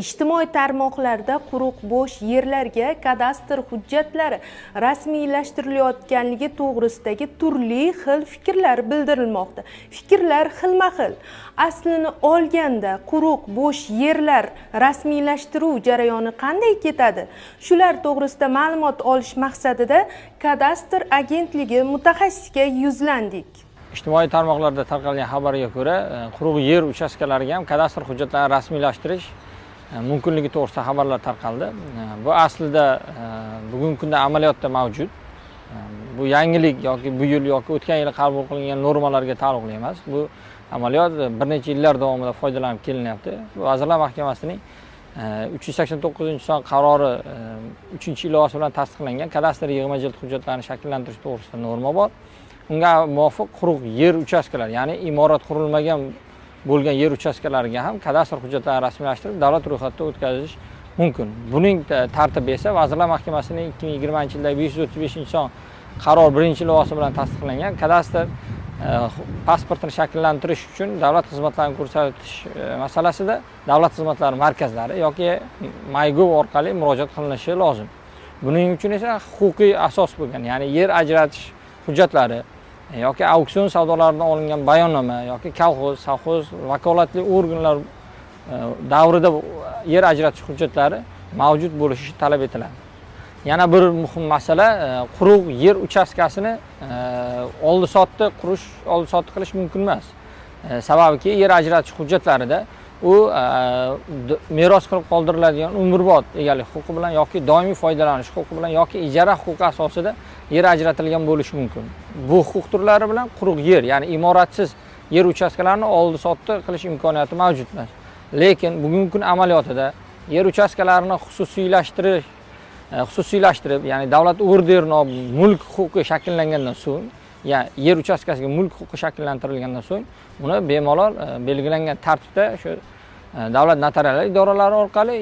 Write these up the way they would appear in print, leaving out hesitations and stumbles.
Ijtimoiy tarmoqlarda quruq bo'sh yerlarga kadastr hujjatlari rasmiylashtirilayotganligi to'g'risidagi turli xil fikrlar bildirilmoqda. Fikrlar xilma-xil. Aslini olganda quruq bo'sh yerlar rasmiylashtiruv jarayoni qanday ketadi? Shular to'g'risida ma'lumot olish maqsadida kadastr agentligi mutaxassisiga yuzlandik. Ijtimoiy tarmoqlarda tarqalgan xabarga ko'ra, quruq yer uchastkalariga ham kadastr hujjatlarini rasmiylashtirish mumkinligi to'g'risida xabarlar tarqaldi. Bu aslida bugungi kunda amaliyotda mavjud. Bu yangilik yoki bu yil yoki o'tgan yili qabul qilingan normalarga taalluqli emas. Bu amaliyot bir necha yillar davomida foydalanib kelinyapti. Vazirlar Mahkamasining 389-son qarori 3-ilovasi bilan tasdiqlangan kadastr yig'ma jild hujjatlarini shakllantirish to'g'risida norma bor. Unga muvofiq quruq yer uchastkalari, ya'ni imorat qurilmagan bo'lgan yer uchastkalariga ham kadastr hujjatlarini rasmiylashtirib davlat ro'yxatidan o'tkazish mumkin. Buning tartibi esa Vazirlar Mahkamasining 2020-yildagi 535-son qaror 1-ilovasi bilan tasdiqlangan kadastr pasportini shakllantirish uchun davlat xizmatlarini ko'rsatish masalasida davlat xizmatlari markazlari yoki MyGov orqali murojaat qilinishi lozim. Buning uchun esa huquqiy asos bo'lgan, ya'ni yer ajratish hujjatlari yoki auksion savdolaridan olingan bayonnoma yoki kolxoz, sovxoz vakolatli organlar davrida yer ajratish hujjatlari mavjud bo'lishi talab etiladi. Yana bir muhim masala, quruq yer uchastkasini oldi-sotdi qurish, oldi-sotdi qilish mumkin emas. Sababiki yer ajratish hujjatlarida u meros qilib qoldiriladigan umrbod egalik huquqi bilan yoki doimiy foydalanish huquqi bilan yoki ijara huquqi asosida yer ajratilgan bo'lishi mumkin. Bu huquq turlari bilan quruq yer, ya'ni imoratsiz yer uchastkalarini oldi-sotdi qilish imkoniyati mavjud emas. Lekin bugungi kun amaliyotida yer uchastkalarini xususiylashtirib, ya'ni davlat orderini olib mulk huquqi shakllangandan so'ng, ya'ni yer uchastkasiga mulk huquqi shakllantirilgandan so'ng uni bemalol belgilangan tartibda shu davlat notarial idoralari orqali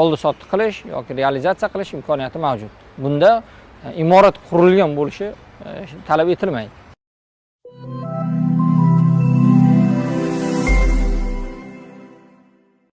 oldi-sotdi qilish yoki realizatsiya qilish imkoniyati mavjud. Bunda imorat qurilgan bo'lishi talab etilmaydi.